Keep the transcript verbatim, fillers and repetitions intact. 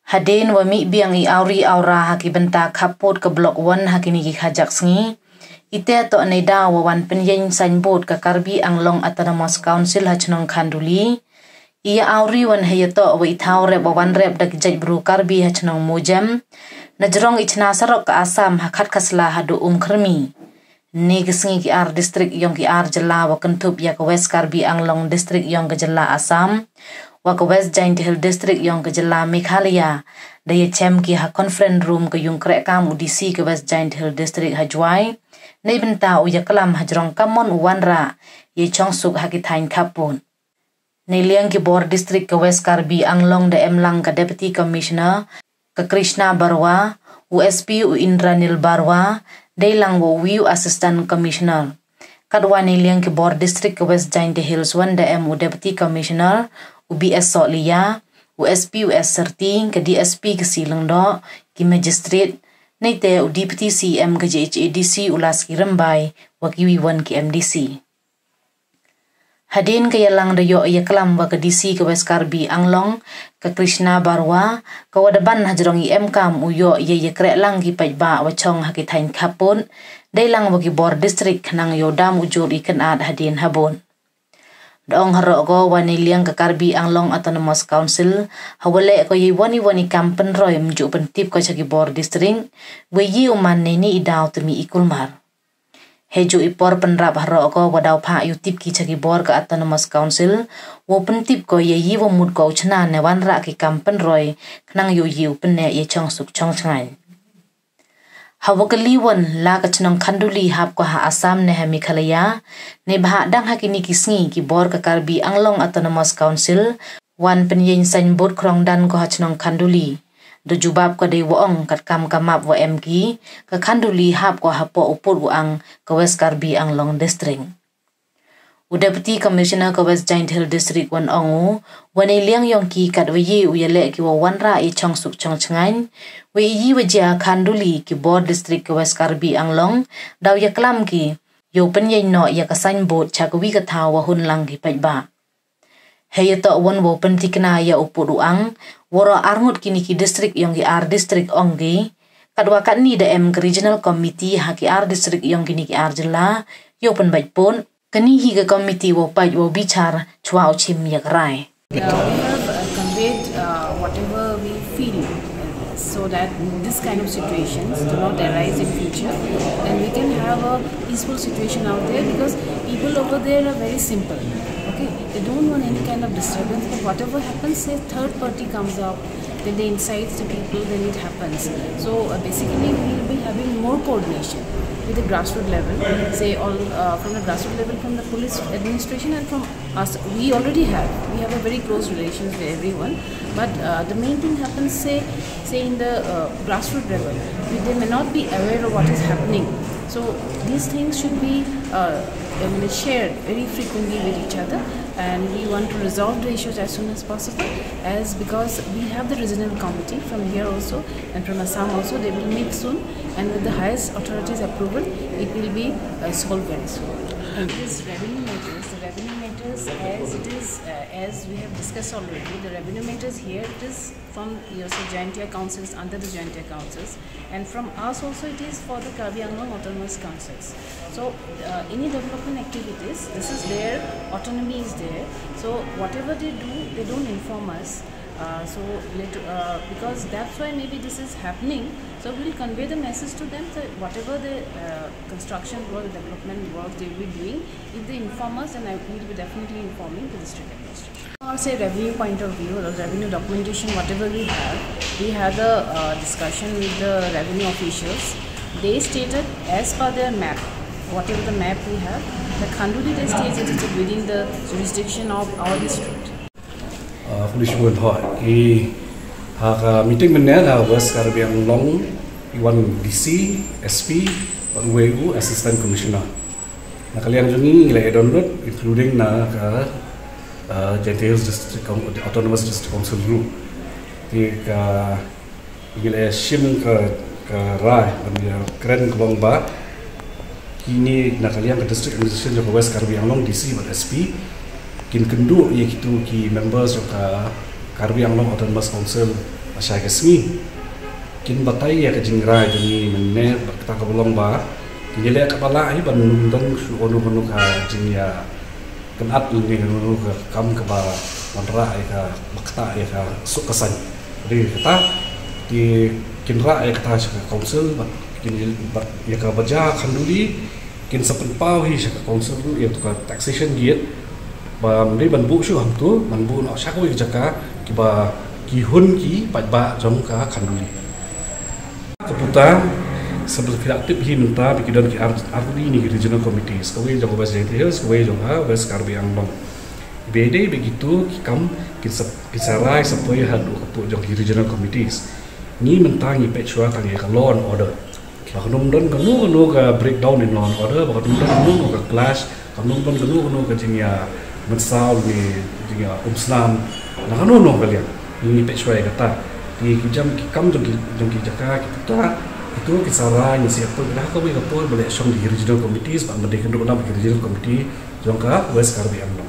Hadien wa mih biang i awri awra ha ki bynta khappud ka Block One ha kini ki khajak sngi, ite toh neidaw wa wan pynïeng signboard ka Karbi Anglong Autonomous Council ha chnong Khanduli. Ia awri wan hei toh wa i thaw rep wa wan rep da ki jait bru Karbi ha chnong Mojem, na jrong i chna sarok ka Assam ha Khatkhasla haduh Umkhrmi. Ni ka sngi ki ar district yong ki ar jylla wa kynthup ia ka West Karbi Anglong district yong ka jylla Assam, wa ka West Jaintia Hills district yong ka jylla Meghalaya, da ia chem ki ha conference room ka yung krehkam u D C ka West Jaintia Hills district ha Jowai, nei bynta u ia klam ha jrong kamon u wanrah ia chongsuk ha ki thaiñ khappud. Nei liang ki bor district ka West Karbi Anglong da em lang ka Deputy Commissioner ka Krishna Barua, u S P u Indranil Barua, dei lang wa u wi u Assistant Commissioner. Katwa nei liang ki bor district ka West Jaintia Hills wan da em u Deputy Commissioner u B S Sohliya, u S P u S Serti, ka D S P ka Silengdo, ki magistrate, neite u Deputy C M ka J H A D C u Laski Rymbai, wa ki wi wan ki M D C. Hadien ka ia lang da ioh ia klam wa ka D C ka West Karbi Anglong, ka Krishna Barua, ka wa da ban ha jrong i em kam u ioh ia ia kreh lang ki paidbah wa chong ha ki thaiñ khappud, dei lang wa ki bor district khnang ia u dam u jur i kynad hadien habud. Da ong haroh ko wa nei liang ka Karbi Anglong Autonomous Council, ha wa leh ko ia i wan i wan i kam pynroi mynjur pyntip ko cha ki bor district, wa ia u man nei ni i daw tmi i kulmar. Hei ju i por pynrap haroh ko wa daw phah ia u tip ki cha ki bor ka Autonomous Council, wa u pyntip ko ia ia wa mut ko u chna ne wanrah ki kam pynroi, khnang ia u ia u pynneh ia chongsuk chongchngaiñ. Ha wa ka liwan la ka chnong Khanduli hap ko ha Assam ne ha Meghalaya, ne bha dang ha kini ki sngi ki bor ka Karbi Anglong Autonomous Council, wan pynïeng signboard khrong dan ko ha chnong Khanduli. Da jubab ko dei wa ong kat kam ka map wa em ki, ka Khanduli hap ko hapoh u pud u ang ka West Karbi Anglong District. U Deputy Commissioner ka West Jaintia Hills District wan ong u, wa nei liang yong ki kat wa ia u ia leh ki wa wanrah ia chongsuk chongchngaiñ, wa ia wa jia Khanduli ki bor district ka West Karbi Anglong, daw ia klam ki, ia u pynïeng noh ia ka signboard cha ka wi ka thaw wa hun lang ki paidbah. Hei ia toh wan wa u pyntikna ia u pud u ang, waroh arngut kini ki district yong ki ar district ong ki, katwa katni da em ka regional committee ha ki ar district yong kini ki ar jylla, ia u pynbeit pud, kani hi ka committee wa u peit wa u bichar chwa u chim ia ka rai. Uh, we have uh, conveyed uh, whatever we feel uh, so that this kind of situations do not arise in future and we can have a peaceful situation out there because people over there are very simple. Okay, they don't want any kind of disturbance, but whatever happens, say third party comes out, then they incites the people, then it happens. So uh, basically, we will be having more coordination with the grassroots level, say all uh, from the grassroots level, from the police administration and from us. We already have, we have a very close relations with everyone, but uh, the main thing happens, say, say in the uh, grassroots level, we, they may not be aware of what is happening. So these things should be uh, I mean, shared very frequently with each other, and we want to resolve the issues as soon as possible, as because we have the regional committee from here also and from Assam also, they will meet soon, and with the highest authorities approval, it will be uh, solved very soon. Thank you. These revenue matters, the revenue matters, as it is, uh, as we have discussed already, the revenue matters here, it is from your Jaintia councils, under the Jaintia councils, and from us also it is for the Karbi Anglong Autonomous Councils. So uh, any development activities, this is their autonomy is there. So whatever they do, they don't inform us. Uh, so let, uh, because that's why maybe this is happening. So we'll convey the message to them that whatever the uh, construction work, development work they will be doing, if they inform us, then I will be definitely informing the district administration. Or say revenue point of view or revenue documentation, whatever we have, we had a uh, discussion with the revenue officials. They stated as per their map, whatever the map we have, the Khanduli they state it is within the jurisdiction of our district. Uh, police won ha ki ha ka meeting mynne ha West Karbi Anglong, iwan D C, S P, bad uwei u Assistant Commissioner. Na ka liang jong ngi ngi la ïa download, including na ka uh, Jaintia Hills District Coun- Autonomous District Council ruh. Te ka ngi la shim ka ka rai ban ïa kren ka long ba kine na ka liang ka district administration jong ka West Karbi Anglong, D C bad S P kin kynduh ïa kitu ki members jong ka Karbi Anglong Autonomous Council Shai ka sngi kin batai ïa ka jingrai jong ngi mynne bad kata ka ba long ba kin ïaleh kaba lah hi ban ym don shuh kano kano ka jingïa kynad lane kano kano ka kam kaba wanrah ïa ka ba ktah ïa ka suk ka saiñ. Dei kata ki kin rah ïa kata sha ka council bad kin bad ïa ka ba jia khanduli kin sa pynpaw hi sha ka council ruh ïa ka taxation gate. Ba ym dei ban buh shuh hangto, ban buh noh sha kawei ka jaka kiba ki hun ki paidbah jong ka khanduli. Ka puta sa ba phi la tip hi mynta ba ki don ki ar, ar tylli ne ki regional committees, kawei jong ka West Jaintia Hills, kawei jong ka West Karbi Anglong. Ba dei ba kito ki kam kin sa, kin sa rai sa poi haduh ka pud jong ki regional committees. Ngi mynta ngi peit shuwa tang ïa ka law and order. Ba kan ym don kano kano ka breakdown in law and order, ba kan ym don kano kano ka clash, kan ym don kano kano ka jingïa mynsaw ne jingïa umsnam na kano kano ka liang. Ngi peit shuwa ïa kata. Ngi ki jam ki kam jong ki, jong ki jaka ki puta, ito ki sa rai ngi sa ïa poi ha kawei ka por ba leh shong ki regional committees, ba ym dei kano kano ki regional committee jong ka West Karbi Anglong.